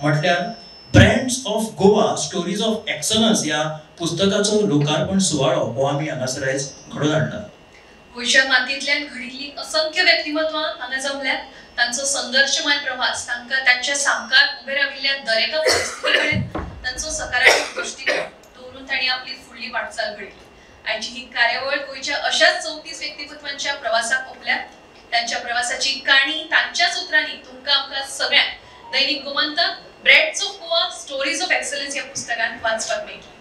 म्हटल्यार brands of Goa stories of excellence ह्या पुस्तकाचो लोकार्पण सुवाळो हो आमी हांगासर आयज घडोवन हाडला. गोंयच्या मातयेंतल्यान घडिल्लीं असंख्य व्यक्तिमत्वां हांगा जमल्यात. तांचो संघर्शमय प्रवास, तांकां तांच्या सामकार उबे राविल्ल्या दरेका परिस्थिती कडेन तांचो सकारात्मक दृश्टिकोन दवरून तांणी आपली फुडली वाटचाल घडयली. आयची ही कार्यावळ गोंयच्या अशाच 34 व्यक्तिमत्वांच्या प्रवासाक ओंपल्या. तांच्या प्रवासाची काणी तांच्याच उतरांनी तुमकां आमकां सगळ्यांक दैनिक Gomantak brands of Goa stories of excellence ह्या पुस्तकांत वाचपाक मेळटली.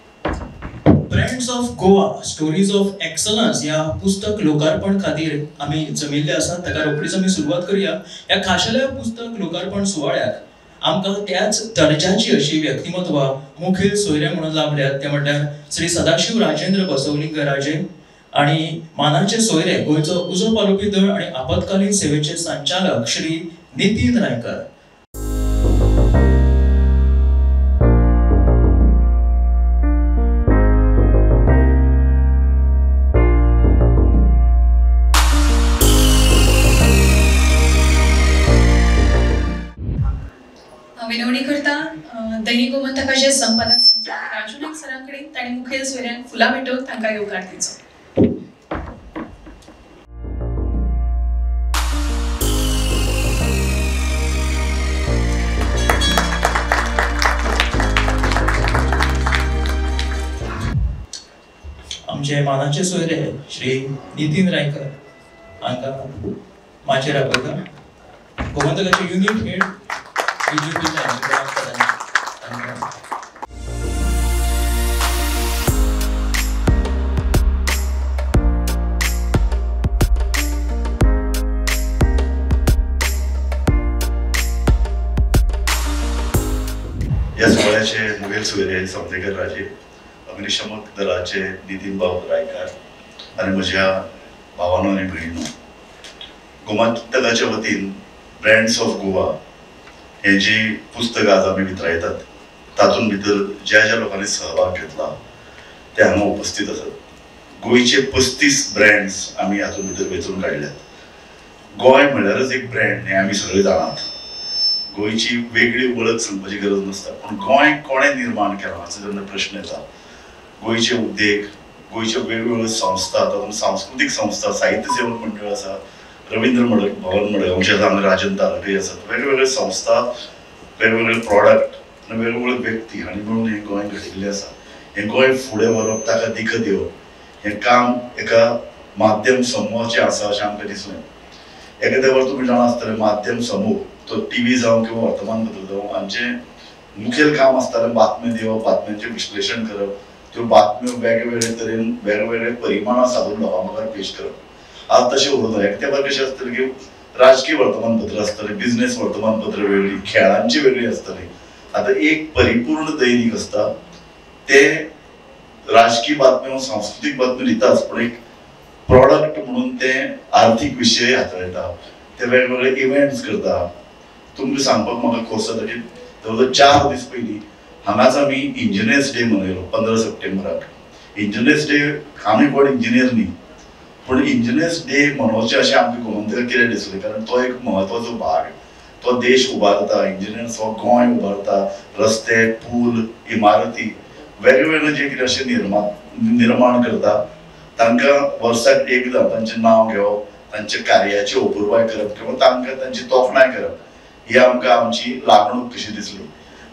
Brands of Goa stories of excellence ह्या पुस्तक लोकार्पण खातीर आमी जमिल्ले आसात. ताका रोखडीच आमी सुरवात करूया. ह्या खाशेल्या पुस्तक लोकार्पण सुवाळ्याक आमकां त्याच दर्जाची अशी व्यक्तिमत्वां मुखेल सोयरे म्हणून लाभल्यात. ते म्हणल्यार श्री सदाशिव राजेंद्र बसवलिंग राजे आनी मानाचे सोयरे गोंयचो उजो पालोवपी दळ आनी आपत्कालीन सेवेचे संचालक श्री नितीन रायकर. विनवणी करता दैनिक गोमंतकाचे संपादक संचालक राजू नायक सरां कडेन तांणी मुखेल सोयऱ्यांक फुलां भेटोवन तांकां येवकार दिवचो. आमचे मानाचे सोयरे श्री नितीन रायकर हांकां माचयेर आपयता. गोमंतकाचे युनिट हेड बीजेपी ह्या सुवाळ्याचे मुखेल सोयरे समजेकर राजे, अग्निशमक दलाचे नितीन बाब रायकार आनी म्हज्या भावानो आनी भयणीनो, गोमंतकाच्या वतीन ब्रँड्स ऑफ गोवा हे जी पुस्तक आज आमी वितरायतात तातूंत भितर ज्या ज्या लोकांनी सहभाग घेतला ते हांगा उपस्थित आसात. गोंयचे 35 ब्रँड्स आमी हातूंत भितर वेंचून काडल्यात. गोंय म्हणल्यारच एक ब्रँड हें आमी सगळे जाणात. गोंयची वेगळी वळख सांगपाची गरज नासता, पूण गोंय कोणें निर्माण केलां हाचो जेन्ना प्रश्न येता, गोंयचे उद्देग, गोंयच्यो वेगवेगळ्यो संस्था, तातूंत सांस्कृतीक संस्था, साहित्य सेवक मंडळ आसा, रवींद्र भवन मडगांवचे आसा, हांगा राजन तारकय आसात, वेगवेगळे संस्था, वेगवेगळे प्रॉडक्ट आनी वेगवेगळे व्यक्ती हांणी मेळून हें गोंय घडिल्लें आसा. हें गोंय फुडें व्हरप, ताका दिका दिवप हें काम एका माध्यम समूहाचें आसा अशें आमकां दिसलें. एका तेंपार तुमी जाणा आसतलें, माध्यम समूह तो टी व्ही जावं किंवा वर्तमानपत्र जावं, हांचें मुखेल काम आसतालें बातम्यो दिवप, बातम्यांचें विश्लेशण करप, त्यो बातम्यो वेगवेगळे तरेन वेगवेगळे परिमाणां सादून लोकां मुखार पेश करप. आज तशें उरूंक ना. एका तेंपार कशें आसतलें की राजकीय वर्तमानपत्र आसतलें, बिजनेस वर्तमानपत्र वेगळी, खेळांची वेगळी आसतली. आतां एक परिपूर्ण दैनिक आसता, तें राजकीय बातम्यो, सांस्कृतीक बातम्यो दिताच, पूण एक प्रॉडक्ट म्हणून तें आर्थीक विशय हाताळटा, ते वेगवेगळे इव्हेंट्स करता. तुमकां सांगपाक म्हाका खोस जाता की जवळ जवळ 4 दीस पयलीं हांगाच आमी इंजिनियर्स डे मनयलो 15 सप्टेंबराक. इंजिनियर्स डे आमी कोण इंजिनियर न्ही, पूण इंजिनियर्स डे मनोवचें अशें आमकां गोमंतकाक कितें दिसलें, कारण तो एक म्हत्वाचो भाग, तो देश उबारता, इंजिनियर्स हो गोंय उबारता, रस्ते, पूल, इमारती वेगवेगळे जे कितें अशें निर्माण करता तांकां वर्साक एकदां तांचें नांव घेवप, तांच्या कार्याची अपुरबाय करप किंवा तांकां तांची तोखणाय करप ही आमकां आमची लागणूक कशी दिसली.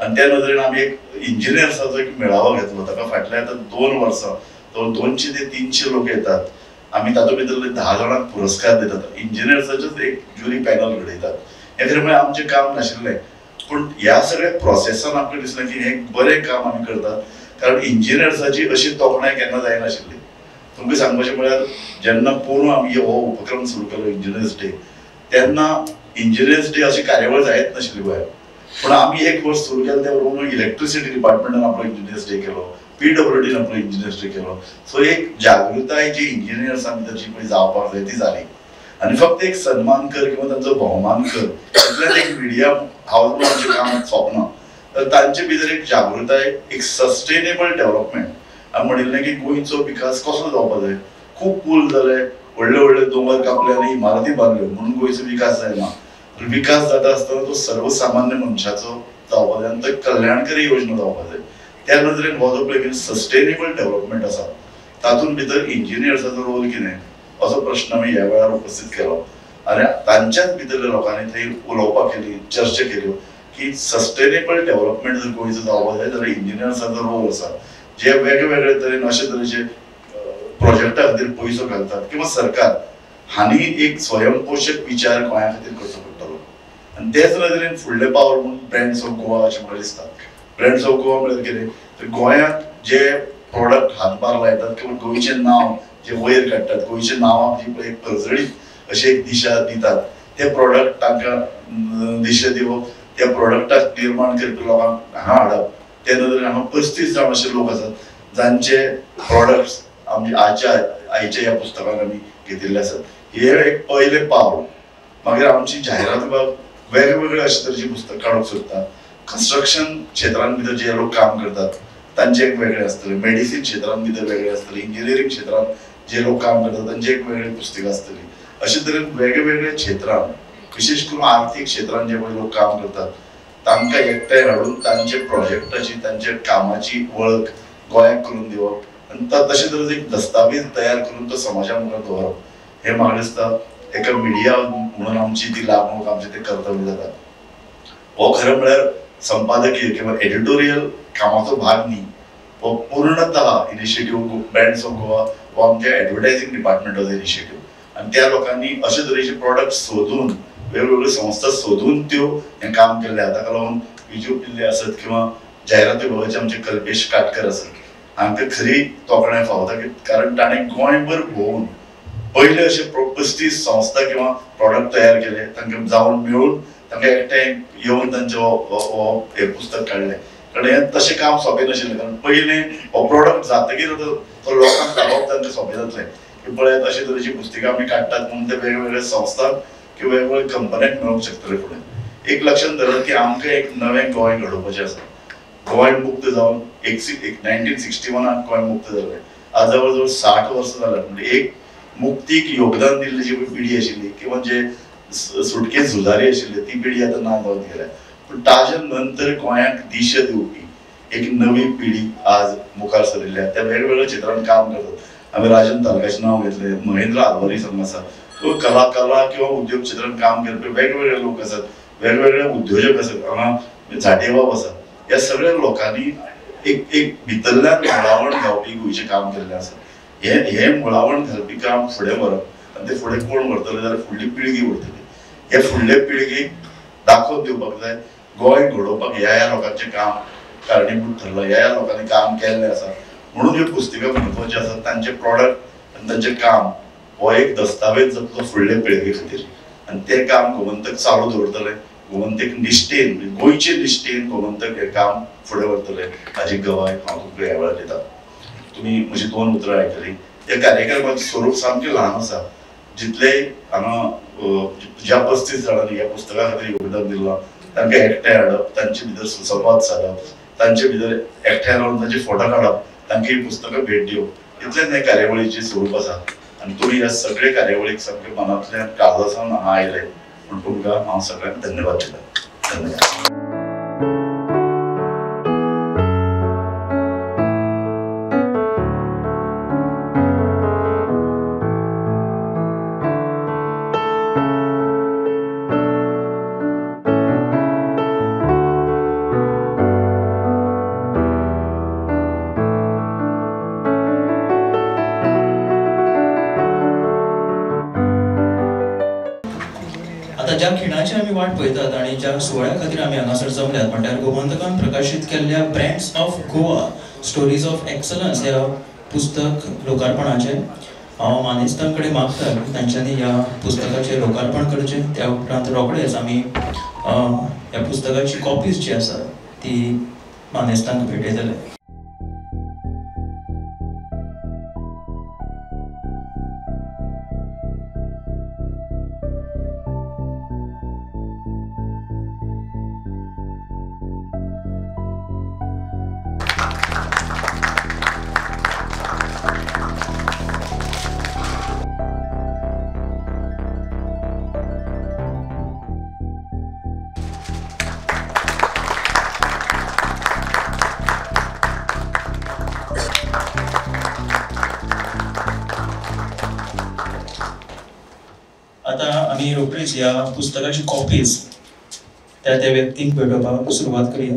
आनी त्या नदरेन आमी एक इंजिनियर्साचो एक मेळावो घेतलो. ताका फाटल्या आतां 2 वर्सां 200 ते 300 लोक येतात. आमी तातूंत भितरले 10 जाणांक पुरस्कार दितात, इंजिनियर्साचेच एक ज्युरी पॅनल घडयतात. हें खरें म्हळ्यार आमचें काम नाशिल्लें, पूण ह्या सगळ्या प्रोसेसान आमकां दिसलें की हें बरें काम आमी करतात, कारण इंजिनियर्साची अशी तोखणाय केन्ना जायनाशिल्ली. तुमकां सांगपाचें म्हळ्यार जेन्ना पोरूं आमी हो उपक्रम सुरू केलो इंजिनियर्स डे, तेन्ना इंजिनियर्स डे अशी कार्यावळ जायत नाशिल्ली गोंयांत, पूण आमी एक वर्स सुरू केलें त्या बरोबर इलेक्ट्रिसिटी डिपार्टमेंटान आपलो इंजिनियर्स डे केलो, पीडब्ल्यूडीन आपलो इंजिनियर्स डे केलो. सो एक जागृताय जी इंजिनियर्सां भितर जी पळय जावपाक जाय ती जाली. आनी फक्त एक सन्मान कर किंवा तांचो भोवमान कर इतल्यान एक मिडिया हावस म्हणून आमचें काम सोंपना, तर तांचे भितर एक जागृताय, एक सस्टेनेबल डेव्हलपमेंट. आमी म्हणिल्लें की गोंयचो विकास कसो जावपाक जाय, खूब पूल जाले, व्हडले व्हडले दोंगर कापले आनी इमारती बांदल्यो म्हणून गोंयचो विकास जायना. विकास जाता आसतना तो सर्वसामान्य मनशाचो जावपा जाय आनी तो कल्याणकारी योजना जावपा जाय. त्या नदरेन हो जो पळय कितें सस्टेनेबल डेव्हलपमेंट आसा तातूंत भितर इंजिनियर्साचो रोल कितें असो प्रश्न आमी ह्या वेळार उपस्थीत केलो आनी तांच्याच भितरल्या लोकांनी थंय उलोवपाक केली, चर्चा केल्यो की सस्टेनेबल डेव्हलपमेंट जर गोंयचो जावपाक जाय जाल्यार इंजिनियर्साचो रोल आसा, जे वेगवेगळे तरेन अशे तरेचे प्रोजेक्टा खातीर पयसो घालतात किंवा सरकार हांणी एक स्वयंपोशक विचार गोंया खातीर करचो पडटलो. आनी तेच नदरेन फुडलें पावल म्हूण ब्रँड्स ऑफ गोवा अशें म्हाका दिसता. ब्रँड्स ऑफ गोवा म्हळ्यार कितें तर गोंयांत जे प्रोडक्ट हातभार लायतात किंवा गोंयचें नांव जे वयर काडटात, गोंयच्या नांवाक जी पळय पर्जळीत अशी एक दिशा दितात ते प्रोडक्ट तांकां दिशा दिवप, त्या प्रोडक्टाक निर्माण करपी लोकांक हांगा हाडप. त्या नदरेन हांगा 35 जाण अशे लोक आसात जांचे प्रोडक्ट्स आमच्या आयच्या आयच्या ह्या पुस्तकान आमी घेतिल्ले आसात. हे एक पयलें पावल. मागीर आमची जायरात विभाग वेगवेगळे अशे तरेची पुस्तक काडूंक सोदता. कन्स्ट्रक्शन क्षेत्रान भितर जे लोक काम करतात तांचे एक वेगळे आसतले, मेडिसीन क्षेत्रान भितर वेगळे आसतले, इंजिनियरींग क्षेत्रान जे लोक काम करतात तांचे एक वेगळी पुस्तकां आसतली. अशे तरेन वेगवेगळ्या क्षेत्रान विशेष करून आर्थीक क्षेत्रान जे पळय लोक काम करतात तांकां एकठांय हाडून तांचे प्रोजेक्टाची तांच्या कामाची वळख गोंयाक करून दिवप आनी तशे तरेचो एक दस्तावेज तयार करून तो समाजा मुखार दवरप हें म्हाका दिसता एका मिडिया म्हणून आमची ती लागणूक, आमचें तें कर्तव्य जाता. हो खरें म्हळ्यार संपादकीय किंवा एडिटोरियल कामाचो भाग न्ही, हो पूर्णतः इनिशिएटीव ब्रँड्स ऑफ गोवा हो आमच्या एडवर्टायझींग डिपार्टमेंटाचो इनिशिएटीव. आनी त्या लोकांनी अशे तरेचे प्रोडक्ट सोदून वेगवेगळ्यो संस्था सोदून त्यो हें काम केल्लें आसा. ताका लागून विजू पिल्ले आसत किंवा जायरात विभागाचे आमचे कल्पेश काटकर आसत हांकां खरी तोखणाय फावता की कारण ताणें गोंयभर भोंवून पयले अशे 35 संस्था किंवा प्रोडक्ट तयार केले, तांकां जावन मेळून तांकां एकठांय येवन तांचें हो हें पुस्तक काडलें. कारण हें तशें काम सोंपें नाशिल्लें, कारण पयलें हो प्रोडक्ट जातकीर तो लोकांक दाखोवप तांकां सोंपें जातलें की पळयात अशे तरेची पुस्तकां आमी काडटात म्हणून ते वेगवेगळ्या संस्थांक किंवा वेगवेगळ्या कंपन्यांक मेळूंक शकतले. फुडें एक लक्षांत धरात की आमकां एक नवें गोंय घडोवपाचें आसा. गोंय मुक्त जावन 1961 गोंय मुक्त जालें, आज जवळ जवळ 60 वर्सां जाल्यात. म्हणजे एक मुक्तीक योगदान दिल्ली जी पिढी आशिल्ली किंवा जे सुटके झुजारी आशिल्ले ती पिढी आतां ना जावन गेल्या. पूण ताजे नंतर गोंयांक दिशा दिवपी एक नवी पिढी आज मुखार सरिल्ली आसा. त्या वेगवेगळ्या क्षेत्रांत काम करतात. आमी राजन तालकाचें नांव घेतलें, महेंद्र आलवारी हांगा आसा, कला कला किंवा उद्योग क्षेत्रांत काम करपी वेगवेगळे लोक आसात, वेगवेगळे उद्योजक आसात, हांगा झाटेबाब आसा. ह्या सगळ्या लोकांनी एक एक भितरल्यान मुळावण घालपी गोंयचें काम केल्लें आसा. हें हें मुळावण घालपी काम फुडें व्हरप आनी तें फुडें कोण व्हरतले जाल्यार फुडली पिळगी व्हरतली. हे फुडले पिळगेक दाखोवन दिवपाक जाय गोंय घडोवपाक ह्या ह्या लोकांचें काम कारणीभूत ठरलां, ह्या ह्या लोकांनी काम केल्लें आसा. म्हणून ह्यो पुस्तकां म्हत्वाच्यो आसात. तांचे प्रोडक्ट आनी तांचें काम हो एक दस्तावेज जातलो फुडले पिळगे खातीर आनी तें काम गोमंतक चालू दवरतले. गोमंतक निश्ठेन, गोंयचे निश्ठेन गोमंतक हें काम फुडें व्हरतले हाची गवाय हांव तुमकां ह्या वेळार दिता. तुमी म्हजी 2 उतरां आयकलीं. ह्या कार्यक्रमाचें स्वरूप सामकें ल्हान आसा. जितले हांगा ज्या 35 जाणांनी ह्या पुस्तका खातीर योगदान दिलां तांकां एकठांय हाडप, तांचे भितर सुसंवाद सादप, तांचे भितर एकठांय रावन तांचे फोटो काडप, तांकां ही पुस्तकां भेट दिवप, इतलेंच हें कार्यावळीचें स्वरूप आसा. आनी तुमी ह्या सगळे कार्यावळीक सामकें मनांतल्यान काळजा सावन हांगा आयले म्हूण तुमकां हांव सगळ्यांक धन्यवाद दिता. धन्यवाद. ज्या खिणाची आमी वाट पळयतात आनी ज्या सुवाळ्या खातीर आमी हांगासर जमल्यात म्हणल्यार गोमंतकान प्रकाशीत केल्ल्या brands of Goa stories of excellence ह्या पुस्तक लोकार्पणाचें हांव मानेस्तां कडेन मागता की तांच्यांनी ह्या पुस्तकाचें लोकार्पण करचें. त्या उपरांत रोखडेच आमी ह्या पुस्तकाची कॉपीज जी आसा ती मानेस्तांक भेटयतले. आमी रोखडीच ह्या पुस्तकाची कॉपीज त्या त्या व्यक्तींक भेटोवपाक सुरवात करुया.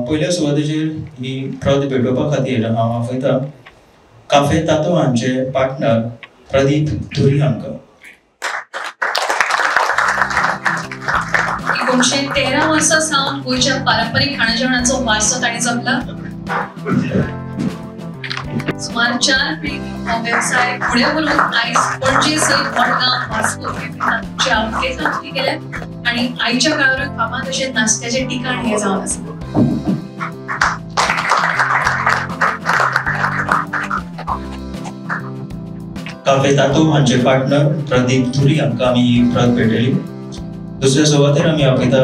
पयल्या सुवातेचेर ही प्रत भेटोवपा खातीर हांव आपयता काफे तातो हांचे पार्टनर प्रदीप धुरी हांकां. 1913 वर्सां सावन गोंयच्या पारंपरीक खाणा जेवणाचो वारसो तांणी जपला. सुमार 4 पिळगी हो वेवसाय फुडें व्हरून आयज पणजे सयत मडगांव, वास्को तांची आवडटे उक्ती केल्या आनी आयच्या काळार फामाद अशें नाश्त्याचें ठिकाण हें जावन आसा. काफे तातो हांचे पार्टनर प्रदीप धुरी हांकां आमी ही प्रत भेटयली. दुसऱ्या सुवातेर आमी आपयता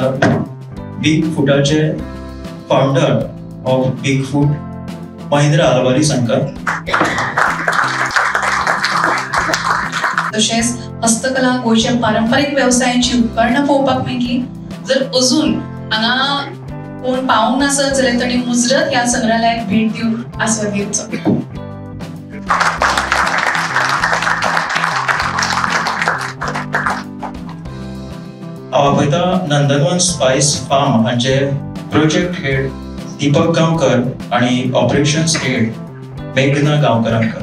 बीग फुटाचे founder of Big Foot Mahendra Alvares हांकां. तशेंच हस्तकला, गोंयच्या पारंपरीक वेवसायांची उपकरणां पळोवपाक मेळटली. जर अजून हांगा कोण पावूंक नासत जाल्यार तांणी मुजरत ह्या संग्रहालयाक भेट दिवन आस्वाद घेवचो. हांव आपयता नंदनवन स्पायस फार्म हांचे प्रोजेक्ट हेड दीपक गांवकर आनी ऑपरेशन्स हेड मेघना गांवकर हांकां.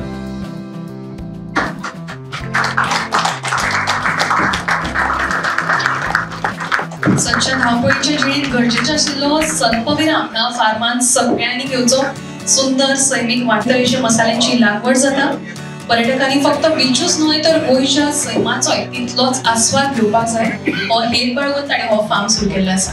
सदच्या धांवपळीच्या जिणेंत गरजेचो आशिल्लो स्वल्पविराम ह्या फार्मान सगळ्यांनी घेवचो. सुंदर सैमीक वाठाराचे मसाल्यांची लागवड जाता. पर्यटकांनी फक्त बिचूच न्हय तर गोंयच्या सैमाचोय तितलोच आस्वाद घेवपाक जाय हो हेत बाळगून ताणें हो फार्म सुरू केल्लो आसा.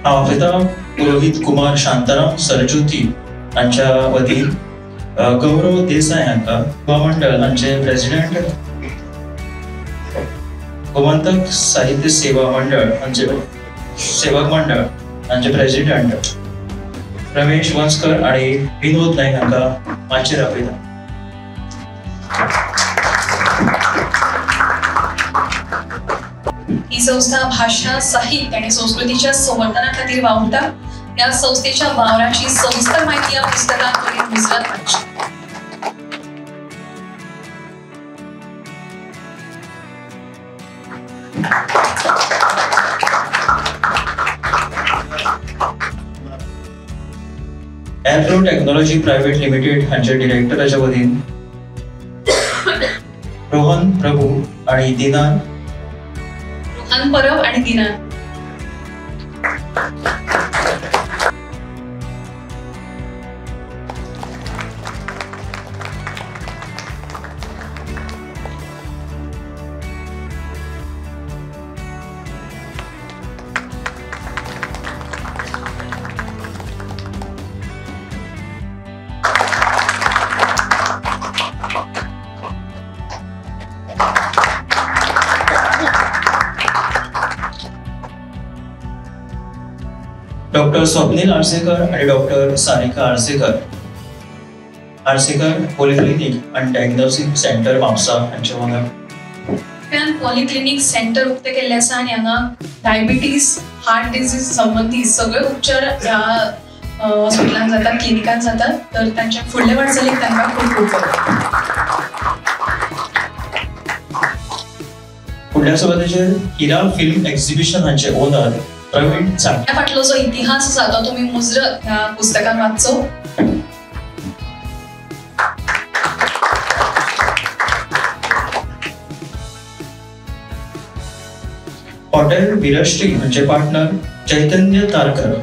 हांव आपयता पुरोहीत कुमार शांताराम सरज्योती हांच्या वतीन गौरव देसाय हांकां. गोवा मंडळ हांचे प्रेसिडेंट, गोमंतक साहित्य सेवा मंडळ हांचे सेवक मंडळ हांचे प्रेसिडेंट रमेश वंसकर आनी विनोद नायक हांकां माचयेर आपयता. ही संस्था भाशा, साहित्य आनी संस्कृतीच्या संवर्धना खातीर वावुरता. ह्या संस्थेच्या वावराची सविस्तर माहिती ह्या पुस्तकांत मुजरत वाचची. एप्रो टेक्नॉलॉजी प्रायव्हेट लिमिटेड हांच्या डिरेक्टराच्या वतीन रोहन प्रभू आनी दिनान रोहन परब आनी दिनान. डॉक्टर स्वप्नील आर्सेकर आणि doctor Sarika Arsekar, Arsekar polyclinic आणि डायग्नोस्टिक सेंटर म्हापसा हांचे वांगडा पॉलिक्लिनीक सेंटर उक्तें केल्लें आसा आनी हांगा डायबिटीज, हार्ट डिजीज संबंदी सगळे उपचार ह्या हॉस्पिटलान जातात, क्लिनिकान जातात. तर तांच्या फुडले वाटचालीक तांकां खूब खूब बरें. फुडल्या सुवातेचेर हिरा फिल्म एक्झिबिशन हांचे ओनर प्रवीण चाक. ह्या फाटलो जो इतिहास आसा तो तुमी मुजरत ह्या पुस्तकान वाचचो. हॉटेल वीरश्री हांचे पार्टनर चैतन्य तारकर.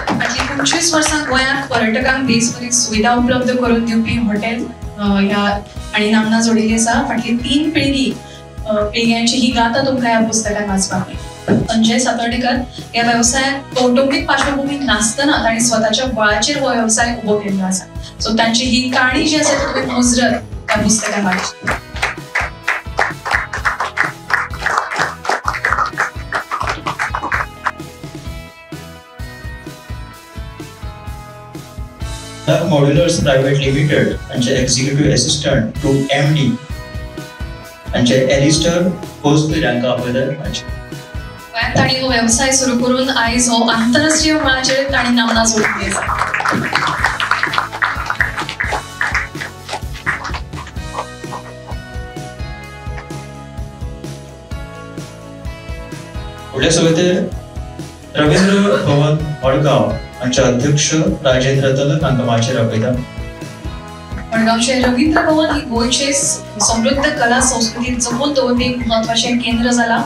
फाटलीं 25 वर्सां गोंयांत पर्यटकांक बेस बरी सुविधा उपलब्ध करून दिवपी हॉटेल ह्या आनी नामना जोडिल्ली आसा. फाटली 3 पिळगी पिळग्यांची ही गाथा तुमकां ह्या पुस्तकान वाचपाक मेळटा. संजय सातर्डेकर ह्या वेवसायात कौटुंबीक पार्श्वभूमी नासतना तांणी स्वताच्या बळाचेर हो वेवसाय उबो केल्लो आसा. सो तांची ही काणी जी आसा ती तुमी मुजरत ह्या पुस्तकान वाचची. Kotak modulars private limited हांचे executive assistant to MD हांचे एलिस्टर कोसबीर हांकां आपयतात. गोंयांत तांणी हो वेवसाय सुरू करून आयज हो आंतरराष्ट्रीय मळाचेर तांणी नामना जोडली आसा. फुडल्या सुवातेर रवींद्र भवन मडगांव हांचे अध्यक्ष राजेंद्र तलक हांकां माचयेर आपयता. मडगांवचे रवींद्र भवन ही गोंयचे समृद्ध कला संस्कृती जपून दवरपी एक म्हत्वाचें केंद्र जाला.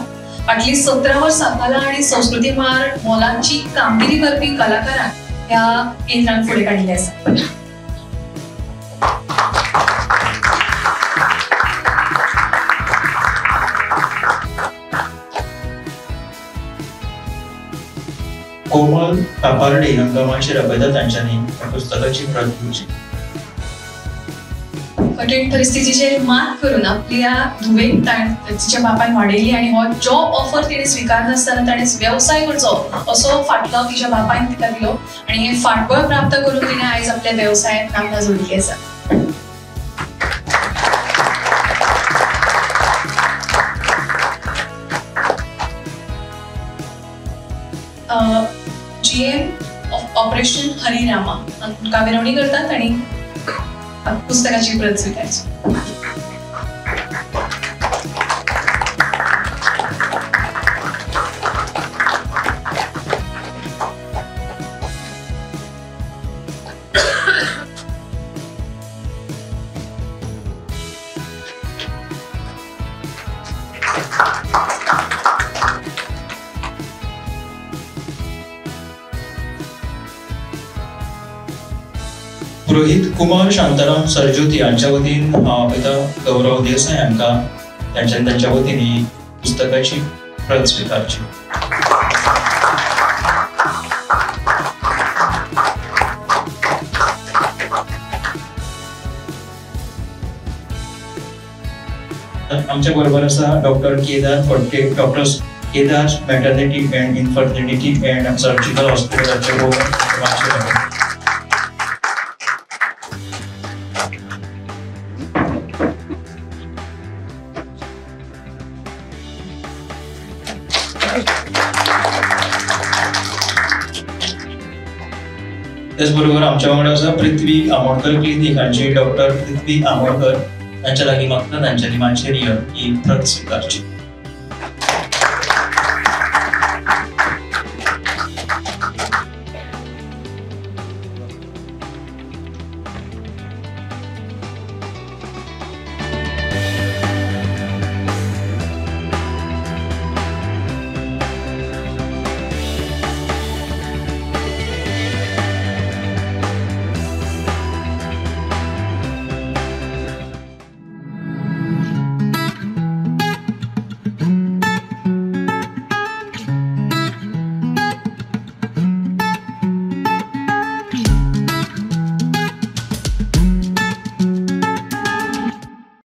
फाटलीं 17 वर्सां कला आनी संस्कृती मळार मोलाची कामगिरी करपी कलाकारांक ह्या केंद्रान फुडें काडिल्लें आसा. कोमल कापार्डे हांकां माचयेर आपयता. तांच्यांनी ह्या पुस्तकाची प्रत दिवची. कठीण परिस्थितीचेर मात करून आपल्या धुवेक तिच्या बापायन वाडयली आनी हो जॉब ऑफर तिणें स्विकारनासतना ताणें वेवसाय करचो असो फाटलाव तिच्या बापायन तिका दिलो आनी हें फाटबळ प्राप्त करून तिणें आयज आपल्या वेवसायांत नामना जोडली आसा. GM of operation Harirama हांकां विनवणी करतात आनी पुस्तकाची प्रत स्विकारची. पुरोहित कुमार शांताराम सरज्योती हांच्या वतीन हांव आपयता गौरव देसाय हांकां तांच्या वतीन ही पुस्तकाची प्रत स्विकारची. आमच्या बरोबर आसा doctor Kedar Phadke, doctor Kedar maternity and infertility and surgical हॉस्पिटलाचे Goa. त्याचबरोबर आमच्या वांगडा आसा पृथ्वी आमोणकर क्लिनीक हांची डॉक्टर पृथ्वी आमोणकर तांच्या लागीं मागता तांच्यांनी माचयेर येवन ही प्रत स्विकारची.